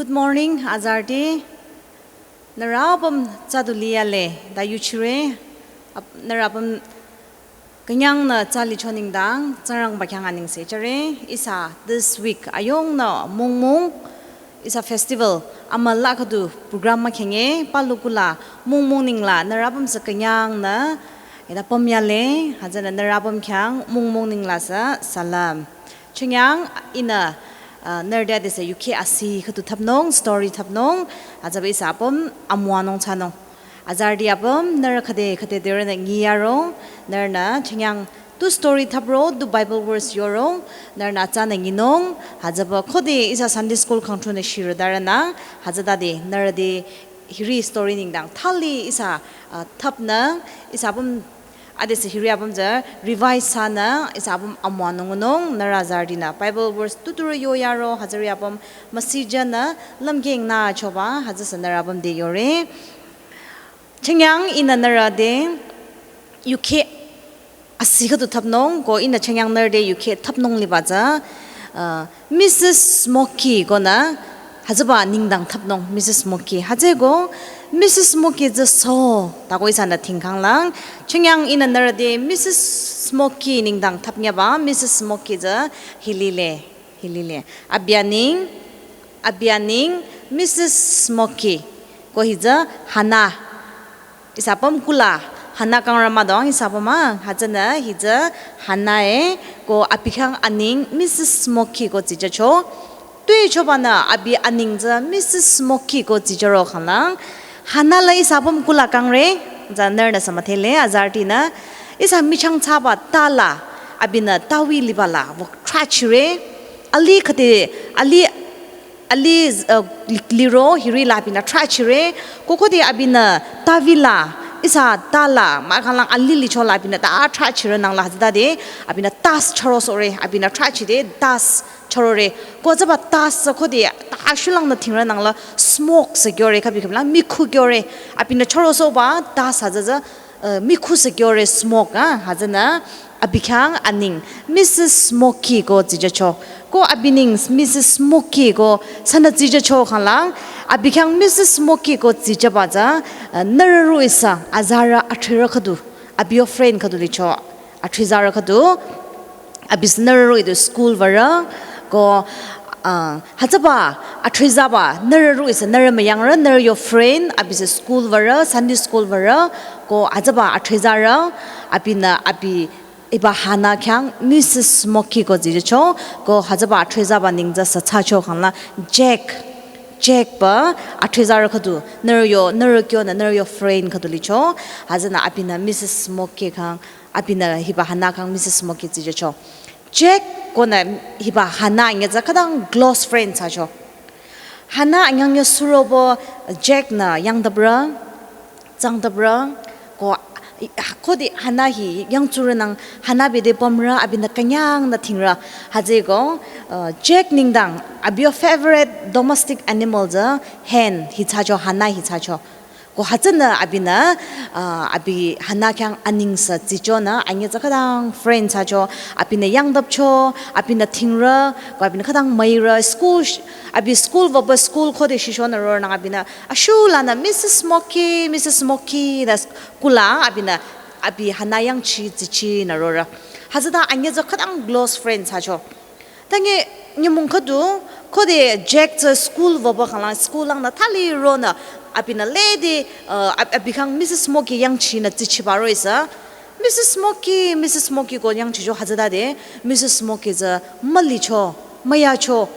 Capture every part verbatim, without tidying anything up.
Good morning, azarüti. Nührü apüm tsü du liyale, ta yuchire. Ap-, nührü apüm künyangnü tsü licho nengdang, Tsingrangba khyang anengse jüre. Ihsa this week ayongnü mungmung, ihsa festival amüla khüdu program mükhenge, palu kula mungmung nengla, nührü apüm sü künyangnü, ita pümyale, hütsünü nührü apüm khyang mungmung nengla sü salam. Chüngyang ihnü, uh, nührü te adesü yukheh asih khüdu thapnung, story thapnung, hütsüba ihsa apüm amüwanung thsanung. Azarüti apüm, nührü khüde khüde dürünü ngiyaro, nührünü chüngyang tu story thapro, tu Bible verse yoro, nührünü tsünü nginung, hütsüba khode ihsa Sunday school khangthunü shirü darünü, hütsütade nührü te hiri story nengdang thali ihsa, uh, thapnü, ihsa apüm adesü hiri apüm tsü revise thsanü, ihsa apüm amüwanung nung, nührü azarütinü Bible verse tuturü yoyaro, hütsüri apüm müsijünü lümkeng nü choba, hütsüsü nührü apüm te yore. Chüngyang ihnü nührü te yukheh asih khüdu thapnung, ko ihnü chüngyang nührü te yukheh thapnung liba tsü, uh, Missus Smoky konü, hütsüba nengdang thapnung, Missus Smoky. Hütsüko, Missus Smoky tsü so, ta ko ihsanü tingkhanglang. Chüngyang ihnü nührü te Missus Smoky nengdang thapnyaba, Missus Smoky tsü hi lile, hi lile. Abi aneng, abi aneng, Missus Smoky. Ko hi tsü Hannah. Ihsa apüm kula Hannah kangrü müdong ihsa apüm a, hütsünü hi tsü Hannah e, ko abi khyang aneng Missus Smoky ko tsijücho. Tuichobanü abi aneng tsü Missus Smoky ko tsijüro khanglang. Hannah la ihsa apüm kula kangre, tsü nührünü sü müdhele, azarütinü. Ihsa michang thsaba ta la, abinü tawi liba la, wü thrachire. Alih khüde, alih alih, uh, liro hiri la abinü thrachire, ko khode abinü tawi la, ihsa ta la, mahkhanglang alih licho la abinü ta thrachire nangla hütsütade, abinü dust chürosohre, abinü thrachide dust chürore, ko hütsüba dust tsü khode ta ashulangnü thingrü nangla smoke sü kyore, kabi kabilang mikhu kyore, abinü chürosohba dust hütsü tsü, uh, mikhu sü kyore smoke, ah, hütsünü, abi khyang aneng Missus Smoky ko tsijücho. Ko abi neng Missus Smoky ko sünü tsijücho khanglang, abi khyang Missus Smoky ko tsijüba tsü, uh, nührü ro ihsa azarü athrirü khüdu, abi yo friend khüdu licho, athrizarü khüdu, abisü nührü ro idu school würü, ko, uh, hütsüba athrizaba nührü ro ihsa nührü müyangrü, nührü yo friend, abisü school würü, Sunday school würü, ko hütsüba athrizarü, abinü abi hiba Hannah khyang Missus Smoky ko tsijücho, ko hütsüba athrizaba neng tsü sü thsacho khangla Jack. Jack ba athrizarü khüdu, nührü yo, nührü kyonü, nührü yo friend khüdu licho, hütsünü abinü Missus Smoky khyang, abinü hiba Hannah khyang Missus Smoky tsijücho. Jack konü hiba Hannah anyüh tsü khütang close friend thsacho. Hannah anyang yo surobo Jack nü yangdaprü, tsangdaprü, ko, khode Hannah hi yangtsurü nang Hannah bede pümrü, abinü künyangnü thingrü. Hütsüko, uh, Jack nengdang, abi yo favorite domestic animal tsü hen hi thsacho, Hannah hi thsacho. Ko hütsünü abinü, uh, abi Hannah khyang aneng sü tsichonü, anyüh tsü khütang friend thsacho, abinü yangdapcho, abinü thingrü, ko abinü khütang müirü, school sh-, abi school wüba school khode shishonü ronang abinü, ashulanü Missus Smoky, Missus Smoky, ta kula abinü, abi Hannah yangchi tsichinü rorü. Hütsüta anyüh tsü khütang close friend thsacho. Tangi nyümong khüdu, khode Jack tsü school wüba khanglang, school langnü thali ronü, abinü lede, uh, ab-, abi khyang Missus Smoky yangchinü tsichiba ro ihsa. Missus Smoky, Missus Smoky ko yangchicho hütsütade, Missus Smoky tsü mülicho, müyacho.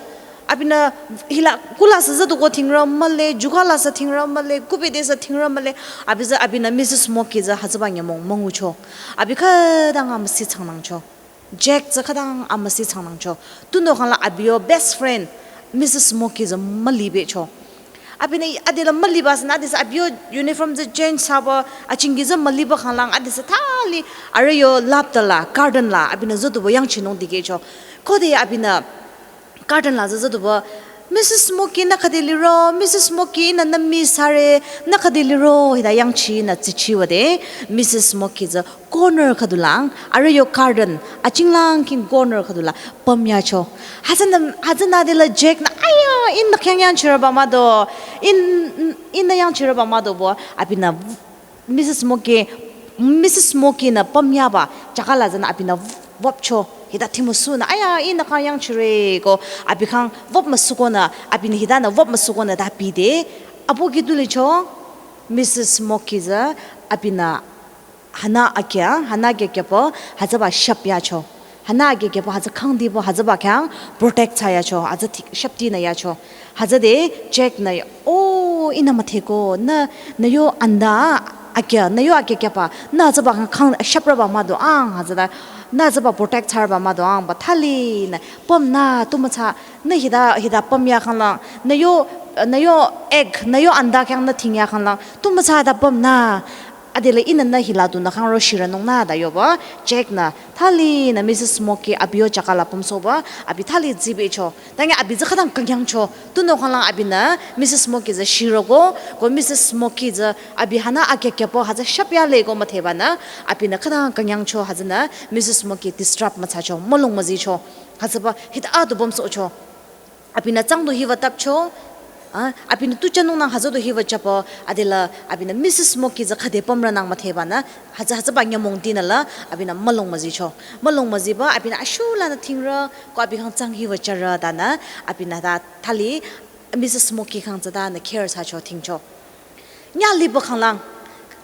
Abinü hila kula sü züduko thingrü mühle, jukha la sü thingrü mühle, kubede sü thingrü mühle, abi tsü abinü Missus Smoky tsü hütsüba nyümong müngucho. Abi khütang amüsi changnangcho. Jack tsü khütang amüsi changnangcho. Tunüo khangla abi yo best friend, Missus Smoky tsü mülibecho. Abinü adela müliba sünü adesü abi yo uniform tsü change thsaba, achingki tsü müliba khanglang adesü thali, arüh yo lap tala, garden la, abinü züdubo yangchinung dikehcho. Khode abinü garden la tsü züdubo, Missus Smoky nü khüde liro, Missus Smoky nü nü miss thsare, nü khüde liro, hita yangchinü tsichiwüde, Missus Smoky tsü corner khüdu lang, arüh yo garden, achinglang king corner khüdu la, pümyacho. Hütsünü, hütsünü adela Jack nü, ayo, Ihnü khyang yangchirüba mah do, in, ihnü yangchirüba mah do bo, abinü Missus Smoky, Missus Smoky-nü pümyaba, chakala tsünü abinü vopcho, hita thimusunü, aya, ihnü khyang yangchire ko, abi khyang vop müsukonü, abinü hitanü vop müsukonü ta pide, apu ki tu licho, Missus Smoky tsü, abinü hana akya, hana akya kyapo, hütsüba shap yacho. Hana akya kyapo, hütsü khangdipo, hütsüba khyang protect thsa yacho, hütsü thik, shap tinü yacho. Hütsüde Jack-nü, oh, ihnü müdheko, nü, nü yo anda akya, nü yo akya kyapa, nü hütsüba khang, khang shaprüba mah do, ang, hütsüta, nü hütsüba protect thsarüba mah do, ang, ba thalinü, pümnü, tu mütsa, nü hita, hita püm ya khanglang, nü yo, nü yo egg, nü yo anda khyang nü thing ya khanglang, tu mütsa ta pümnü, Adela ihnü nü hila dunü khang ro shirünungnü ta yoba, Jack-nü, thalinü Missus Smoky abi yo chakala pümsohba, abi thali zibecho. Tangi abi tsü khütang künyangcho, tunüo khanglang abinü Missus Smoky tsü shiroko, ko Missus Smoky tsü abi hana akya kyapo hütsü shap yale ko müdhebanü, abinü khütang künyangcho hütsünü Missus Smoky disturb müthsacho, mülung müzicho, hütsüba hita atu pümsohcho. Abinü tsang du hiba tapcho, ah, abinü tu chanung nang hütsü du hiba chapa, adela abinü Missus Smoky tsü khade pümrünang müdhebanü, hütsü, hütsüba nyümong tinü la, abinü mülung müzicho. Mülung müziba, abinü ashulanü thingrü, ko abi khyang tsang hiba charü tanü, abinü ta thali, Missus Smoky khyang tsü tanü care thsacho thingcho. Nya liba khanglang.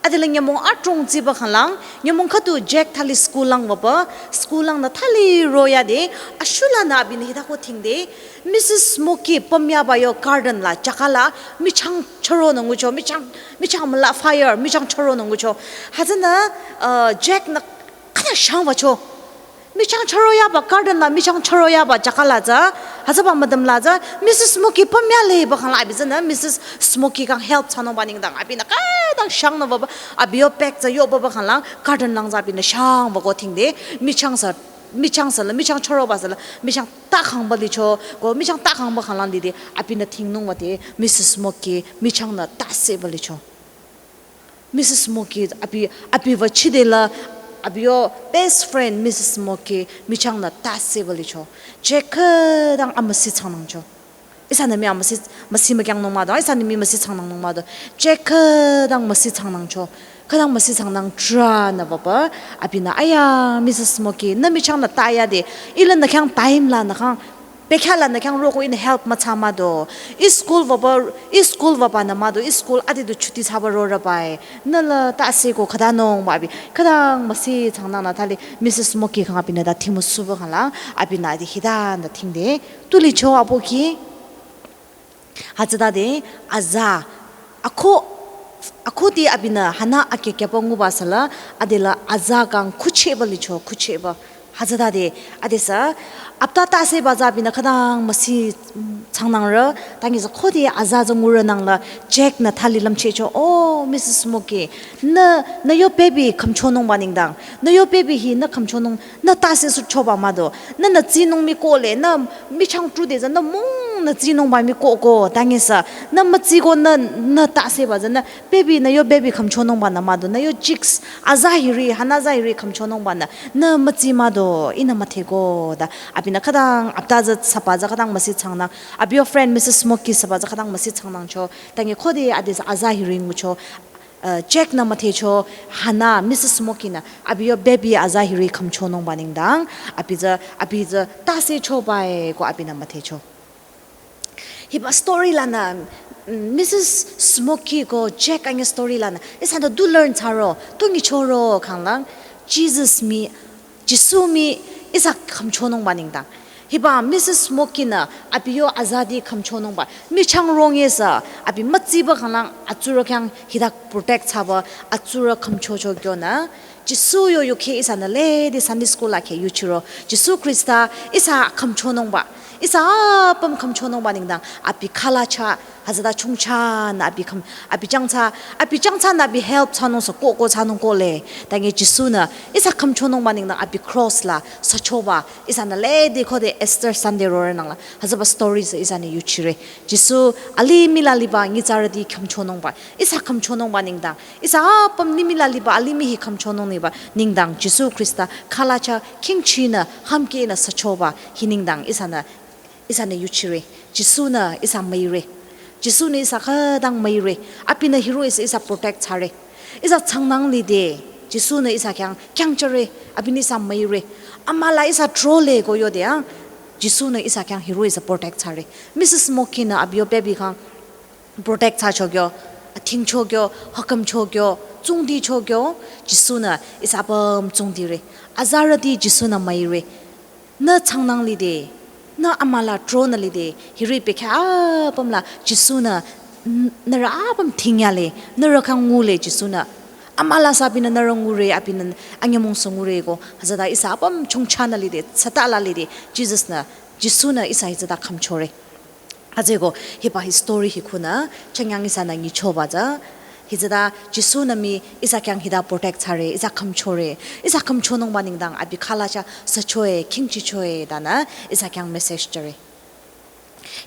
Adela nyümong adrong ziba khanglang, nyümong khüdu Jack thali school lang waba, school langnü thali royade, ashulanü abinü hita ko thingde, Missus Smoky pümyaba yo garden la, chakala, michang chüronü ngucho, michang, michang müla fire, michang chüronü ngucho. Hütsünü, uh, Jack-nü khüta shangbacho. Michang chüro yaba, garden la michang chüro yaba chakala tsü, hütsüba müdüm la tsü, Missus Smoky pümyaleba khangla abi tsünü, Missus Smoky khyang help thsanungba nengdang, abinü khütang shangnü waba, abi yo bag tsü yoba ba khanglang, garden lang tsü abinü shangba ko thingde, michang sü, michang sü la, michang chüroba sü la, michang ta khangba licho, ko michang ta khangba khanglang lide, abinü thingnung wade, Missus Smoky, michangnü ta seba licho. Missus Smoky, abi, abi wüchide la, abi yo best friend Missus Smoky, michangnü ta seba licho. Jack khütang amüsi changnangcho. Ihsanü mii amüsi, müsi mükyangnung mah do, ihsanü mii müsi changnangnung mah do. Jack khütang müsi changnangcho. Khütang müsi changnang tranü waba, abinü aya, Missus Smoky, nü michangnü ta yade, ilanü khyang time lanü khyang, Bekhyah lanü khyang roko ihnü help müthsa mah do. I school waba, i school wabanü mah do, i school adi du chuti thsaba rorübai. Nü la ta seko khütanung ba abi. Khütang müsi changnangnü thali Missus Smoky khyang abinü ta thimusuba khangla, abinü adi hitanü thingde. Tu licho apu ki. Hütsütade aza. Akhu, akhudi abinü hana akya kyapa nguba sü la, adela aza kang khucheba licho, khucheba. Hütsütade, adesü, apta ta seba tsü abinü khütang müsi changnangrü, tangi tsü khode aza tsü ngurünang la, Jack-nü thali lümchehcho, oh, Missus Smoky, nü, nü yo baby khümchonungba nengdang, nü yo baby hi nü khümchonung, nü ta se suchoba mah do, nü nü tsinung mii kohle, nü michang trude tsü, nü mung nü tsinungba mii kohko, tangi sü, nü mütsiko nü, nü ta seba tsü, nü baby, nü yo baby khümchonungbanü mah do, nü yo chicks, aza hiri, hana aza hiri khümchonungbanü, nü mütsi mah do, ihnü müdheko ta. Abinü khütang, apta tsü süba tsü khütang müsi changnang. Abi yo friend Missus Smoky süba tsü khütang müsi changnangcho. Tangi khode adi tsü aza hiri ngucho. Uh, Jack-nü müdhecho, hana Missus Smoky-nü. Abi yo baby aza hiri khümchonungba nengdang. Abi tsü, abi tsü ta sechobai ko abinü müdhecho. Hiba story lanü, mm, Missus Smoky ko Jack anyi story lanü, ihsanü du learn thsaro, tu nyichoro khanglang, Jesus mii, Jisu mii, ihsa khümchonungba nengdang. Hiba Missus Smoky-nü, abi yo azadi khümchonungba, michang rong yesa, abi mütsiba khanglang, atsurü khyang hita protect thsaba, atsurü khümchocho kyonü, Jisu yo yukhe ihsanü lede Sunday school la khe yuchiro. Jisu Khrista ihsa khümchonungba. Ihsa apüm khümchonungba nengdang abi khalacha, hütsüta chongchanü abi khüm, abi changcha, abi changchanü abi help thsanung sü kohko thsanung kohle. Tangi Jisu-nü ihsa khümchonungba nengdang abi cross la süchoba. Ihsanü lede khode Easter Sunday rorünang la. Hütsüba story sü ihsanü yuchire. Jisu alimih la liba nyitsarüti khümchonungba. Ihsa khümchonungba nengdang. Ihsa apüm limih la liba alimih hi khümchonung liba nengdang Jisu Khrista khalacha khingchinü hümkehnü süchoba hi nengdang ihsanü ihsanü yuchire. Jisu-nü ihsa müire. Jisu-nü ihsa khütang müire. Abinü hiroh-i ihsa, ihsa protect thsare. Ihsa changnang lide, Jisu-nü ihsa khyang khyang chore. Abinü ihsa müire. Amüla ihsa trole ko yode a, Jisu-nü ihsa khyang hiroh-i ihsa protect thsare. Missus Smoky-nü abi yo baby khyang protect thsacho kyo, athingcho kyo, hakamcho kyo, tsungdicho kyo, Jisu-nü ihsa apüm tsungdire. Azarüti Jisu-nü müire. Nü changnang lide, nü amüla tronü lide, hiri pekha apümla Jisu-nü n-, nührü apüm thingyale, nührü khyang ngule Jisu-nü. Amüla sü abinü nührü ngure, abinü anyümong sü ngure ko, hütsüta ihsa apüm chongchanü lide, tsatala lide, Jesus-nü, Jisu-nü ihsa hütsüta khümchore. Hütsüeko hiba hi story hi khunü, chünye ihsanü nyichoba tsü, hütsüta Jisu-nü mii ihsa khyang hita protect thsare, ihsa khümchore, ihsa khümchonungba nengdang abi khalacha süchoe, khingchichoe tanü ihsa khyang message jüre.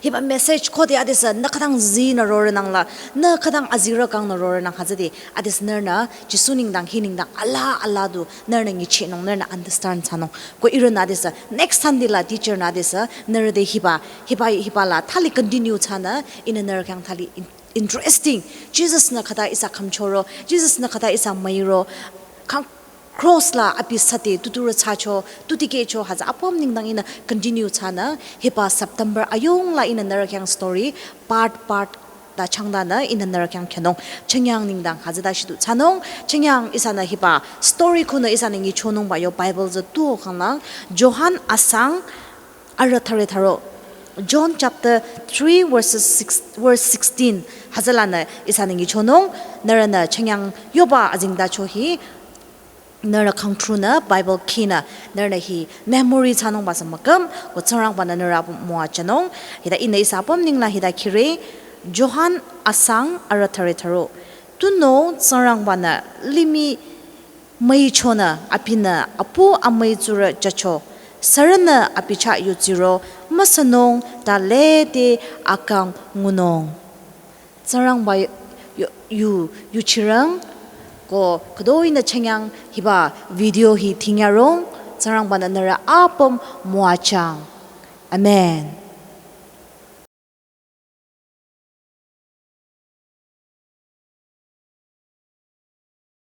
Hiba message khode adesü nü khütang zinü rore nangla, nü khütang azirü kangnü rore nang hütsüde, adesü nührünü Jisu nengdang hi nengdang alaa alaa du nührünü nyichinung, nührünü understand thsanung. Ko ihrünü adesü next Sunday la teacher-nü adesü nührü te hiba, hiba, hiba la thali continue thsanü, ihnü nührü khyang thali in-, interesting. Jesus-nü khüta ihsa khümchoro, Jesus-nü khüta ihsa müiro, kang cross la abi süte tuturü thsacho, tutikehcho hütsü apüm nengdang ihnü continue thsanü, hiba September ayung la ihnü nührü khyang story part part ta changdanü ihnü nührü khyang khyünung. Chünye nengdang hütsüta shidu thsanung, chünye ihsanü hiba story khunü ihsanü nyichonungba yo Bible tsü tuo khanglang, Johan asang arüh thüre thüro. John chapter three verses six, verse sixteen. Hütsülanü ihsanü nyichonung, nührünü chünye yoba azengtacho hi, nührü khangthrunü Bible khinü, nührünü hi memory thsanungba sü müküm, ko Tsingrangba-nü nührü apüm müwajünung, hita ihnü ihsa apüm nengla hita khire, Johan asang arüh thüre thüro. Tunüo Tsingrangba-nü limih müichonü abinü apu amüi tsurü jücho, sürünü abi chah yutsiro, müsünung ta lede akang ngunung. Tsingrangba yu-, yu-, yu-, yuchirang, ko khütoh-i nü chünye hiba video hi thingyarung, Tsingrangba-nü nührü apüm müwajüng. Amen.